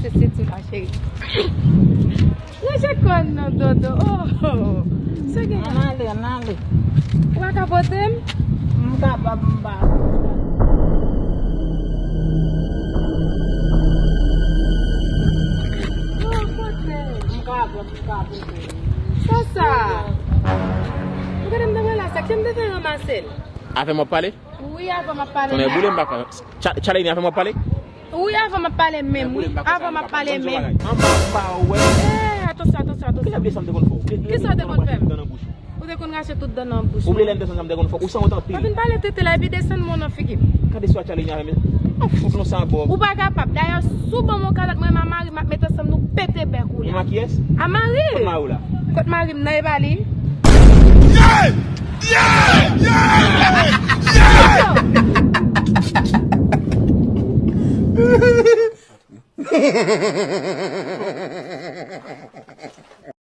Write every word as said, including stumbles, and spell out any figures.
Se, se tou la, cheri. Ranje kò n nan, Dodo. Oh, oh. Sa gen? Ann ale, ann ale. Ou pa ka pote m? M kapab, m pa. Oh, pote. M kapab, m kapab. Sa sa? Ou gade m nan la, sa ki m te fè ranmase l? Avè m w ap pale? Wi, avè m ap pale. Tonnè boule, m pa kwè. Cha-, Charlene, avè m w ap pale? Wi, avè m ap pale menm, wi. Avè m ap pale menm. Anba, anba, wè. Eh, atansyon, atansyon, atansyon. Kisa w te konn fè w? Kisa w te konn fè m? Ou te konn rache tout dan nan bouch ou. Ou bliye lè n te sanm, sa m te konn fè w? Ou sanwont anpil. Pa vin pale tete la, epi desann mo nan figi m. Gade swa Charlene avè m. An fout non sa bò. Ou pa kapab. Dayè, si w ban m yon kalòt, mwen menm a mari m ap met ansanm nou pete bèk ou la. Menm a kiyès? A mari. Kot mari w la? Kot mari m nan, e pa li? Yeah! Yeah! Yeah! Yeah!